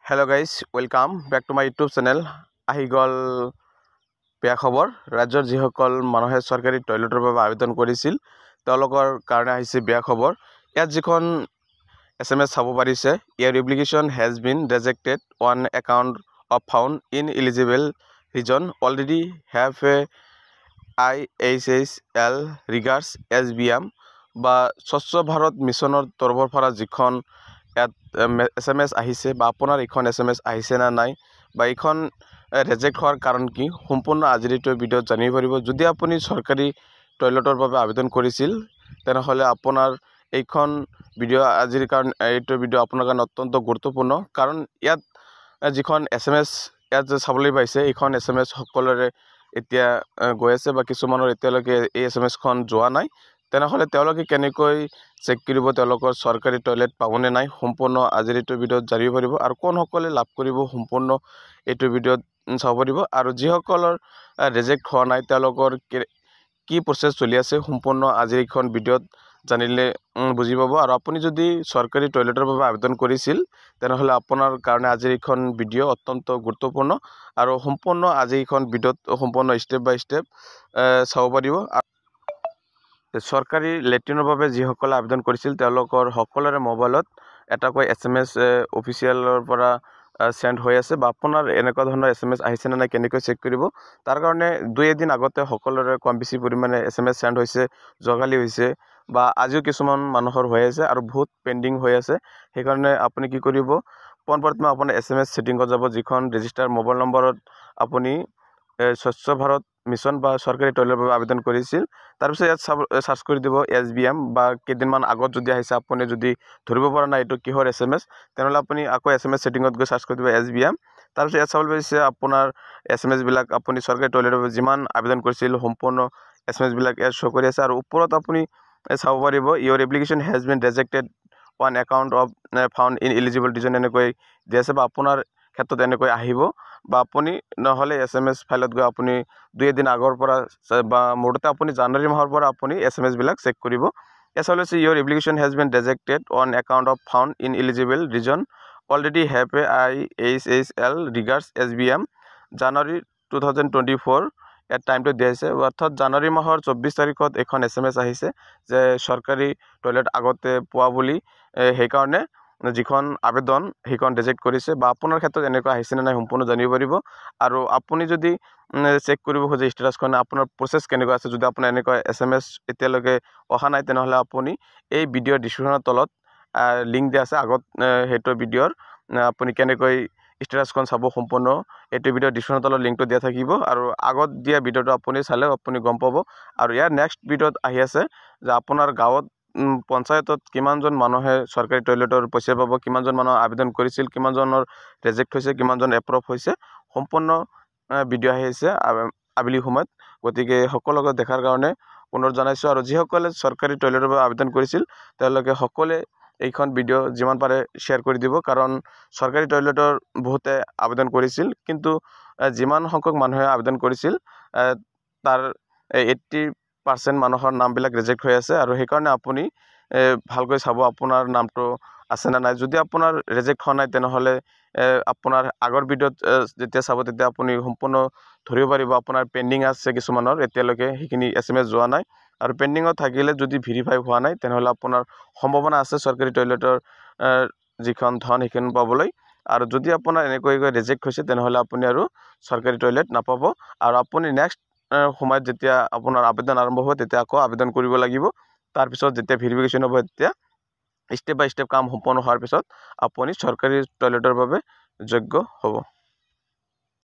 Hello guys, welcome back to my YouTube channel. আহি গ'ল বেয়া খবৰ। ৰাজ্যৰ যিসকল মানুহে চৰকাৰী টয়লেটৰ বাবে আবেদন কৰিছিল, তেওঁলোকৰ কাৰণে আহিছে বেয়া খবৰ। ইয়াত যিখন এছএমএছ চাব পাৰিছে, "Your application has been rejected on account of found ineligible reason already have a IHHL regards SBM" বা স্বচ্ছ ভাৰত মিছনৰ তৰফৰ পৰা যিখন ইয়াত এছএমএছ আহিছে বা আপোনাৰ এইখন এছএমএছ আহিছে নে নাই বা এইখন ৰেজেক্ট হোৱাৰ কাৰণ কি, সম্পূৰ্ণ আজিৰ এইটো ভিডিঅ'ত জানিব পাৰিব। যদি আপুনি চৰকাৰী টয়লেটৰ বাবে আবেদন কৰিছিল, তেনেহ'লে আপোনাৰ এইখন ভিডিঅ' আজিৰ কাৰণে, এইটো ভিডিঅ' আপোনাৰ কাৰণে অত্যন্ত গুৰুত্বপূৰ্ণ। কাৰণ ইয়াত যিখন এছএমএছ ইয়াত যে চাবলৈ পাইছে, এইখন এছএমএছ সকলোৰে এতিয়া গৈ আছে বা কিছুমানৰ এতিয়ালৈকে এই এছএমএছখন যোৱা নাই। তেনেহ'লে তেওঁলোকে কেনেকৈ চেক কৰিব তেওঁলোকৰ চৰকাৰী টয়লেট পাবনে নাই, সম্পূৰ্ণ আজিৰ এইটো ভিডিঅ'ত জানিব পাৰিব। আৰু কোনসকলে লাভ কৰিব, সম্পূৰ্ণ এইটো ভিডিঅ'ত চাব পাৰিব। আৰু যিসকলৰ ৰিজেক্ট হোৱা নাই, তেওঁলোকৰ কি প্ৰচেছ চলি আছে, সম্পূৰ্ণ আজিৰ এইখন ভিডিঅ'ত জানিলে বুজি পাব। আৰু আপুনি যদি চৰকাৰী টয়লেটৰ বাবে আবেদন কৰিছিল, তেনেহ'লে আপোনাৰ কাৰণে আজিৰ এইখন ভিডিঅ' অত্যন্ত গুৰুত্বপূৰ্ণ। আৰু সম্পূৰ্ণ আজি এইখন ভিডিঅ'ত সম্পূৰ্ণ ষ্টেপ বাই ষ্টেপ চাব পাৰিব। চৰকাৰী লেট্ৰিনৰ বাবে যিসকলে আবেদন কৰিছিল, তেওঁলোকৰ সকলোৰে মোবাইলত এটাকৈ এছএমএছ অফিচিয়েলৰ পৰা চেণ্ড হৈ আছে বা আপোনাৰ এনেকুৱা ধৰণৰ এছএমএছ আহিছে নে নাই, কেনেকৈ চেক কৰিব, তাৰ কাৰণে দুই এদিন আগতে সকলোৰে কম বেছি পৰিমাণে এছএমএছ চেণ্ড হৈছে। যোৱাকালি হৈছে বা আজিও কিছুমান মানুহৰ হৈ আছে আৰু বহুত পেণ্ডিং হৈ আছে। সেইকাৰণে আপুনি কি কৰিব? পোনপ্ৰথমে আপোনাৰ এছএমএছ ছেটিঙত যাব, যিখন ৰেজিষ্টাৰ মোবাইল নম্বৰত আপুনি স্বচ্ছ ভাৰত মিছন বা চৰকাৰী টয়লেটৰ বাবে আবেদন কৰিছিল। তাৰপিছত ইয়াত চাব, চাৰ্চ কৰি দিব এছবিএম। বা কেইদিনমান আগত যদি আহিছে, আপুনি যদি ধৰিব পৰা নাই এইটো কিহৰ এছএমএছ, তেনেহ'লে আপুনি আকৌ এছএমএছ ছেটিঙত গৈ চাৰ্চ কৰি দিব এছবিএম। তাৰপিছত ইয়াত চাবলৈ পাইছে আপোনাৰ এছএমএছবিলাক, আপুনি চৰকাৰী টয়লেটৰ বাবে যিমান আবেদন কৰিছিল, সম্পূৰ্ণ এছএমএছবিলাক ইয়াত শ্ব' কৰি আছে। আৰু ওপৰত আপুনি চাব পাৰিব, "Your application has been rejected on account of found ineligible reason" এনেকৈ দি আছে। বা আপোনাৰ ক্ষেত্ৰত এনেকৈ আহিব বা আপুনি নহ'লে এছএমএছ ফাইলত গৈ আপুনি দুই এদিন আগৰ পৰা বা মুঠতে আপুনি জানুৱাৰী মাহৰ পৰা আপুনি এছএমএছবিলাক চেক কৰিব। ইয়াত চাবলৈ, "Your application has been rejected on account of found ineligible reason already have a IHHL regards SBM January 2024" ইয়াত টাইমটো দিয়া হৈছে। অৰ্থাৎ জানুৱাৰী মাহৰ 24 তাৰিখত এইখন এছএমএছ আহিছে যে চৰকাৰী টয়লেট আগতে পোৱা বুলি, সেইকাৰণে যিখন আবেদন সেইখন ৰিজেক্ট কৰিছে। বা আপোনাৰ ক্ষেত্ৰত এনেকুৱা আহিছে নে নাই, সম্পূৰ্ণ জানিব পাৰিব। আৰু আপুনি যদি চেক কৰিব খোজে ষ্টেটাছখন, আপোনাৰ প্ৰচেছ কেনেকুৱা আছে, যদি আপোনাৰ এনেকুৱা এছএমএছ এতিয়ালৈকে অহা নাই, তেনেহ'লে আপুনি এই ভিডিঅ'ৰ ডিছক্ৰিপশ্যনৰ তলত লিংক দিয়া আছে। আগত সেইটো ভিডিঅ'ৰ আপুনি কেনেকৈ ষ্টেটাছখন চাব, সম্পূৰ্ণ এইটো ভিডিঅ'ৰ ডিছক্ৰিপশ্যনৰ তলত লিংকটো দিয়া থাকিব। আৰু আগত দিয়া ভিডিঅ'টো আপুনি চালেও আপুনি গম পাব। আৰু ইয়াৰ নেক্সট ভিডিঅ'ত আহি আছে যে আপোনাৰ গাঁৱত পঞ্চায়তত কিমানজন মানুহে চৰকাৰী টয়লেটৰ পইচা পাব, কিমানজন মানুহ আবেদন কৰিছিল, কিমানজনৰ ৰিজেক্ট হৈছে, কিমানজন এপ্ৰুভ হৈছে, সম্পূৰ্ণ ভিডিঅ' আহি আছে আবেলি সময়ত। গতিকে সকলোকে দেখাৰ কাৰণে অনুৰোধ জনাইছোঁ। আৰু যিসকলে চৰকাৰী টয়লেটৰ বাবে আবেদন কৰিছিল, তেওঁলোকে সকলোৱে এইখন ভিডিঅ' যিমান পাৰে শ্বেয়াৰ কৰি দিব। কাৰণ চৰকাৰী টয়লেটৰ বহুতে আবেদন কৰিছিল, কিন্তু যিমান সংখ্যক মানুহে আবেদন কৰিছিল, তাৰ 80% মানুহৰ নামবিলাক ৰিজেক্ট হৈ আছে। আৰু সেইকাৰণে আপুনি ভালকৈ চাব আপোনাৰ নামটো আছে নে নাই। যদি আপোনাৰ ৰিজেক্ট হোৱা নাই, তেনেহ'লে আপোনাৰ আগৰ ভিডিঅ'ত যেতিয়া চাব, তেতিয়া আপুনি সম্পূৰ্ণ ধৰিব পাৰিব। আপোনাৰ পেণ্ডিং আছে কিছুমানৰ, এতিয়ালৈকে সেইখিনি এছএমএছ যোৱা নাই। আৰু পেণ্ডিঙত থাকিলে, যদি ভেৰিফাই হোৱা নাই, তেনেহ'লে আপোনাৰ সম্ভাৱনা আছে চৰকাৰী টয়লেটৰ যিখন ধন সেইখন পাবলৈ। আৰু যদি আপোনাৰ এনেকৈ ৰিজেক্ট হৈছে, তেনেহ'লে আপুনি আৰু চৰকাৰী টয়লেট নাপাব। আৰু আপুনি নেক্সট সময়ত যেতিয়া আপোনাৰ আবেদন আৰম্ভ হ'ব, তেতিয়া আকৌ আবেদন কৰিব লাগিব। তাৰপিছত যেতিয়া ভেৰিফিকেশ্যন হ'ব, তেতিয়া ষ্টেপ বাই ষ্টেপ কাম সম্পন্ন হোৱাৰ পিছত আপুনি চৰকাৰী টয়লেটৰ বাবে যোগ্য হ'ব।